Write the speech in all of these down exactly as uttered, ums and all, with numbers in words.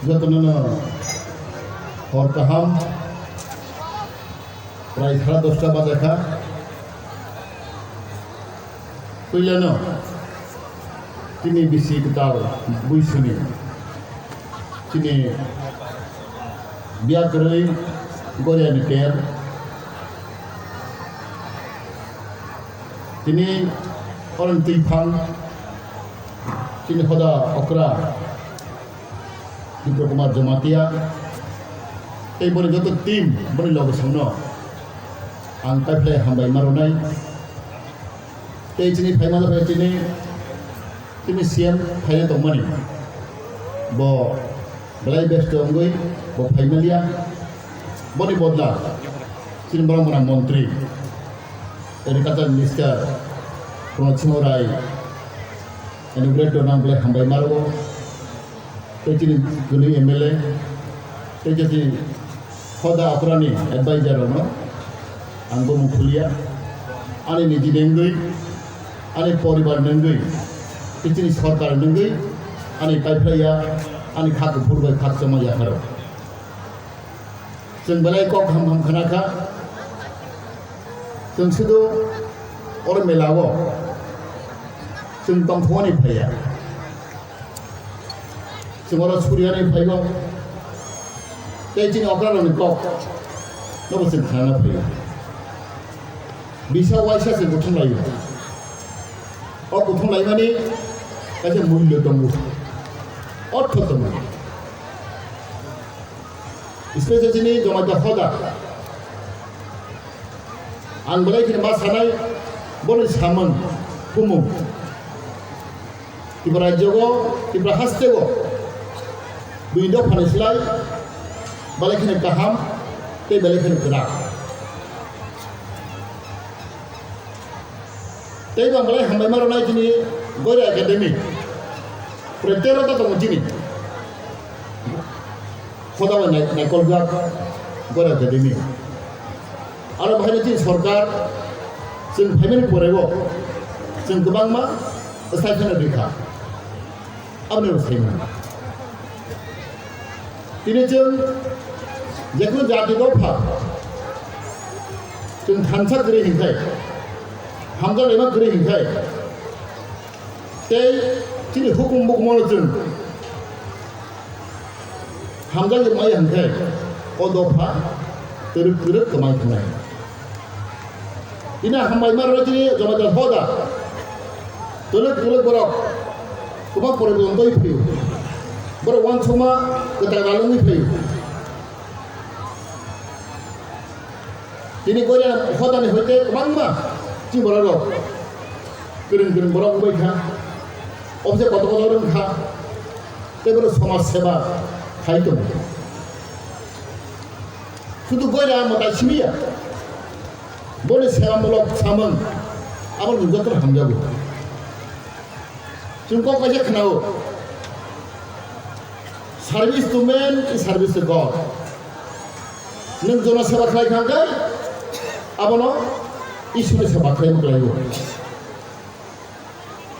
Jotono no hor kaham, prai sara dosta bajakha. Puilano chini bisi kwtal buisuni, chini biya kwrwi Goriani ter, tini oroni twiphang, chini hoda okra Dipra Kumar Jamatia tei boni joto team, boni logisongno ang kaiphlai hambai ma rwnai. Tei chini phaima jaga chini, chini C M phaina tongmani, bo belai besto wngwi bo phaimaliya. Boni bodla chini borok mwnang montri, Agriculture Minister Pramod Sinha Rai inaugurate rwnang belai hambai ma rwo. Tei chini gwnwi M L A, tei je chini hoda aphurani advisor rokno ang bumung khuliya. Ani niji ni wngwi, ani poribar ni wngwi, tei chini sorkar ni wngwi ani kaiphlaiya, ani kha kuphur bai khakchangma yapharo. Chwng belai kok ham ham khna kha. Chwng sudu oro mela o chwng tongthokmani phaiya. Chwng oro suriyani phaigo. Tei chini okrarokni kok nobo chwng khnana phaiya. Bisa waisa chwng kuthum laio. O kuthum laimani kaisa mullo tongo. Ortho tongo. Special chini Jamatia hoda. Ang belai kheno ma sanai, boni samung, humung. Tripura rajyogo, Tripura hasteo, bini dophani slai, belai kheno kaham, tei belai kheno kwrak. Tei bo ang belai hambai ma rwnai chini Goria Academy. Prai tero ta tongo chini. Hoda bai nai-, naikol jak Goria Academy. Aro bahai chini sorkar, chwng phaimani porego, chwng kwbangma sai kheno rikha. Aboni bo sai mano. Tini chwng jekunu jati dopha chwng thansa kwrwi hinkhai, hamjak lema kwrwi hinkhai, tei chini hukum bukumono chwng hamjak lema hinkhai, o dopha twrwk twrwk kwmai thangnai. Ina hambai ma rwna chini Jamatia hoda. Twlwk twlwk borok kwbang poriborton twi phaiyo. Borok uansukma kwtal ralwngwi phaiyo. Tini Goria hodani hoite kwbangma chini borok rok kwrwng kwrwng borok wngbai kha. Obse kotor kotor wng kha. Tei borok somaj seba khai tongo. Sudu Goria mwtai simi ya. Boni sebamulo samung abo nwng jotono hamjago. Chwng kok kaisa khwnao, "Service to man is service to God." Nwng jono seba khlai kha hwnkhe abono Ishwrni seba khlai mwkhlaio.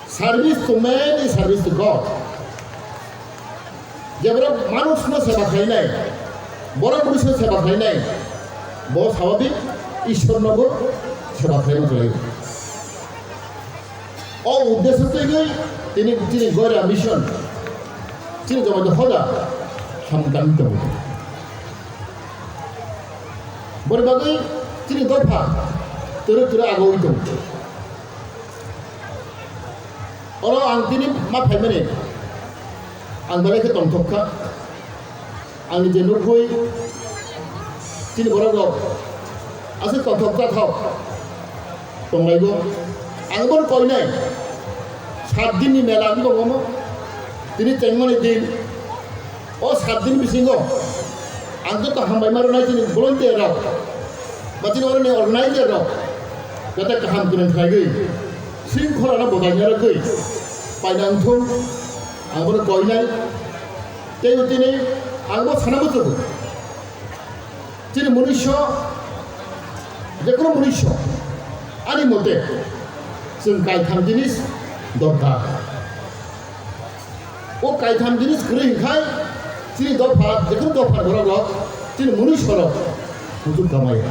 Service to man is service to God. Je borok manusno seba khlainai, borok manusno seba khlainai, bo swabhabik Ishwarnobo seba khlaima khlaio. O uddesho twiwi tini chini Goria mission, chini Jamatia hoda samung tangwi tongo. Boni bagwi chini dopha twrwk twrwk agoi tongo. Oro ang tini ma phaimani, ang belai khe tongthok kha. Ang je nukgwi chini borok rok aswk tongthok chathok tonglaigo. Ang bono koinai, sat din ni mela wng tongo omo. Tini chengmani din. O sat din bisingo ang joto hambai ma rwnai chini volunteer rok, ba chini oroni organizer rok, jate kaham kwrwng khlaigwi, shringkhola no bwtaina rwgwi paina wngthung, ang bono koinai. Tei tini ang bo sana muchungo. Chini munisho, jekunu munisho, ani mote, chwng kaitham jinis dorkar. O kaitham jinis kwrwi hinkhai, Chini dopha, jephru dopha borok rok, chini mwnwi sorok, kuchuk kamaya.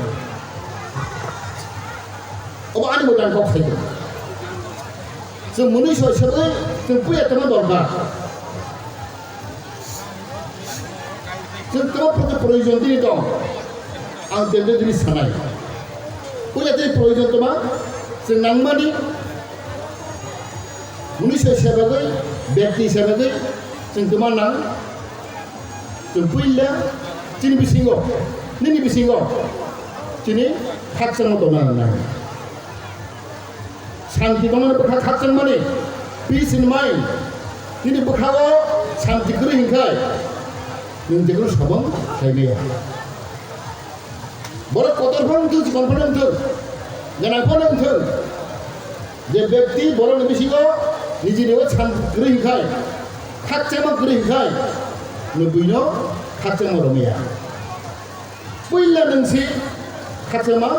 Obo ani motan kok sai. Chwng mwnwi soi sebwi, chwng puya tongma dorkar. Chwng tamo photo proyojon tini tong. Ang tende tini sanai. Puya tini proyojon toma, chwng nangmani, mwnwi soi sebagwi, bekti sebagwi, chwng toma nang. Chwng puila chini bisingo, nini bisingo, chini khakchangma tongna nangnai. Santi tongmani bwkha khakchangmani, peace in mind. Nini bwkhao santi kwrwi hinkhai, nwng jephru sabong khaimaya. Borok kotor phano wngthung, chikon phano wngthung, gwnang phano wngthung, je bekti borokni bisingo nijini o santi kwrwi hinkhai, khakchangma kwrwi hinkhai, nwng buino khakchangma romaya. Puila nwng si khakchangma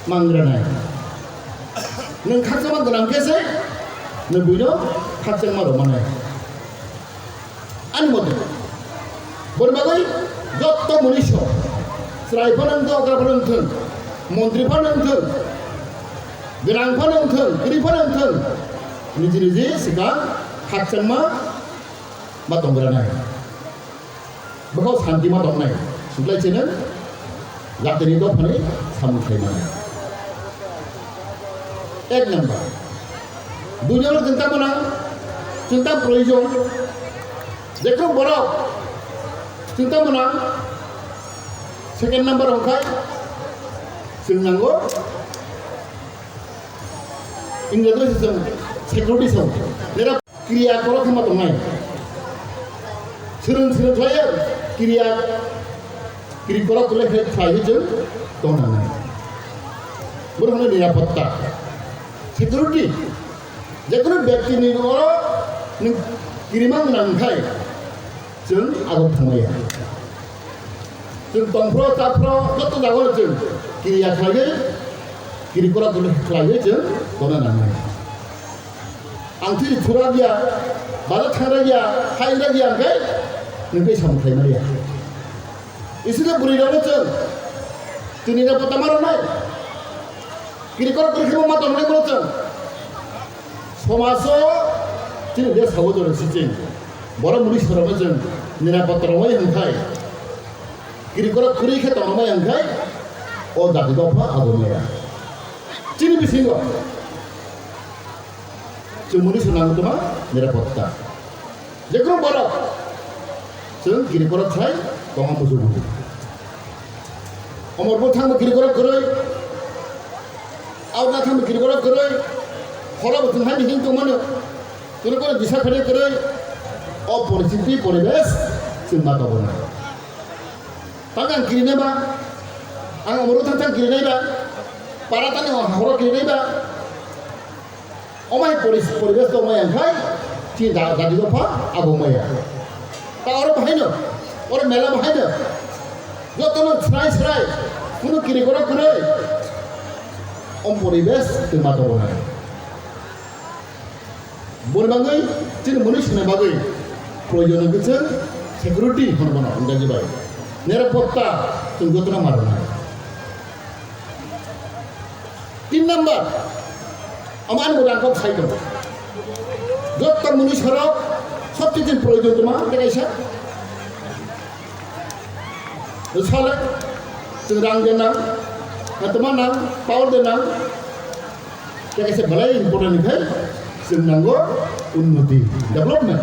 mangranai. Nwng khakchangma gwnang khe se nwng buino khakchangma romanai. Ani mote, boni bagwi jotto mwnwi song, chwrai phano wngthung, okra phano wngthung, montri phano wngthung, gwnang phano wngthung, kwrwi phano wngthung, niji niji swkang khakchangma ma tongranai. Bwkhao santi ma tongnai, wngkhlai chini jatini dophani samung khlai mano. Ek number. Dui number chwng tamo nang, chwng tamo proyojon. Jephru borok chwng tamo nang, second number hwnkhe chwng nango India dwsa chwng security song. Nera Kriya korok khe ma tongnai. Swrwng swrwng khlai ya, kriya, kiri korok khlai khlai khlai chwng tong nangnai. Boro hwnwi nirapotta, security. Jekono bektini oro nwng kirima nang khai chwng agok thangmaya. Chwng tongphro, chaphro, joto jagao chwng kiriya khlaiwi, kiri kora khlaiwi chwng tongna nangnai. Ang thwi thurak ya, bazar thangrak ya, hainrak ya hwnkhe nwng tei samung khlai manya. Iswk bwrwi rokno chwng tini rok bota ma rwnai. Kiri kora kwrwi khe bo ma tongnai bono chwng. Somajo chini de sabo jora siching. Borok mwnwi sorokno chwng nirapotta rwmai hwnkhai, kiri kora kwrwi khe tongmai hwnkhai, o jati dopha abo maya. Chini bisingo chwng mwnwi swnamwi tongma nirapotta. Jekono borok chwng kiri kora khlai tongma muchungo. Omor bo thangma kiri kora kwrwi, Auna thangma kiri kora kwrwi, horo bo chwng haini hing tongmano, kiri kora disa phani kwrwi, o porichiti poribesh chwng ma tongmano. Tang ang kiri nai ba, ang amoro thang thang kiri nai ba, para tani horo kiri nai ba. Omai poris-, poribesh tongmai ang khai, chini da-, dadi dopha abo maya. Ta oro bahaino, oro mela bahaino. Jotono srai srai, kunu kiri kora kwrwi. Om poribesh twi ma tongo nai. Boni bagwi chini mwnwi swnai bagwi proyojon hwnkhe chwng security hwnwi mano Ingraji bai. Nirapotta chwng jotono ma rwnai. Tin number, omo ani bo rang kok sai tongo. Jotto mwnwi sorok sobse chini proyojon tongma tei kaisa. Sale, chwng rang de nang, tongma nang, power de nang. Tei kaisa belai important ni khai chwng nango unnoti, development.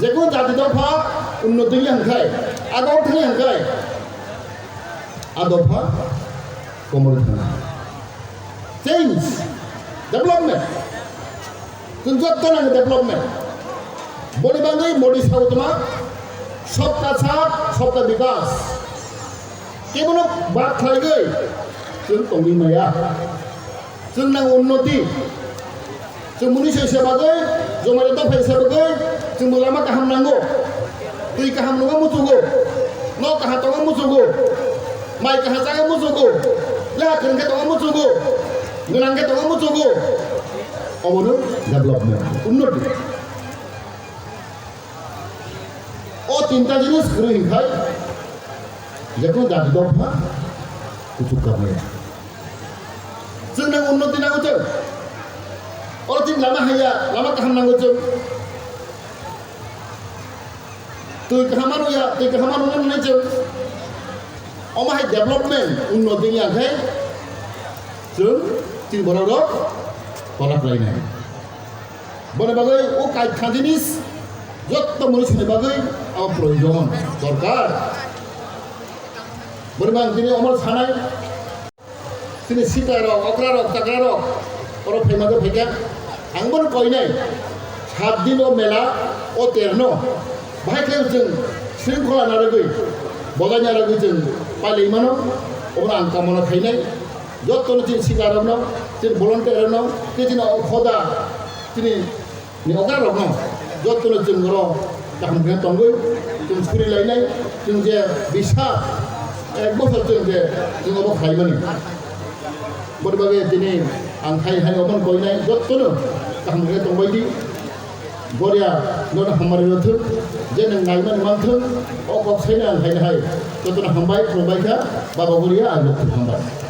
Jekunu jati dopha unnoti wngya hwnkhai, agor thangya hwnkhai, a dopha komor thangna. Change, development. Chwng jotto nango development. Boni bagwi Modi sao tongma, sabka saath, sabka vikas. Kebono bad khlaigwi chwng tongwi maya. Chwng nang unnoti. Chwng mwnwi soi se bagwi, jomai rok dophai se bagwi, chwng bo lama kaham nango. Twi kaham nungma muchugo. Nok kaham tongma muchugo. Mai kaham chagma muchugo. Leha kwrwng khe tongma muchugo. Gwnang khe tongma muchugo. Obono development, unnoti. O tinta jinis kwrwi hinkhai jekunu jati dopha kuchuk kamaya. Chwng nang unnoti nango chwng. Oro chini lama haiya, lama kaham nango chwng. Twi kaham mano ya, twi kaham mano nang nai chwng. Omo hai development, unnoti wngya khe chwng chini borok rok kola khlainai. Boni bagwi o kaitha jinis jotto munisini bagwi o proyojon dorkar. Boni bagwi tini omo sanai. Chini sita rok, okra rok, chakra rok, oro phaima khe phaikha. Ang bono koinai, sat din o mela, o terno, bahai khe chwng shringkhola narwgwi, bodai narwgwi chwng pailai mano, obono ang kamona khainai. Jottono chini sita rokno, chini volunteer rokno, tei chini o khoda, chini ni okra rokno jottono chwng oro kaham khe tongwi chwng suri lainai, chwng je bisa ek bosor chwng je chwng obo khlaimani. Boni bagwi tini ang hai hai omo koinai jottono kaham khe tongbai di. Boria nono hamari rwthwk, je nwng naimani manthwk, o kok saino ang hai hai jottono hambai khulumbai kha, Baba Boria ang rwthwk hambai.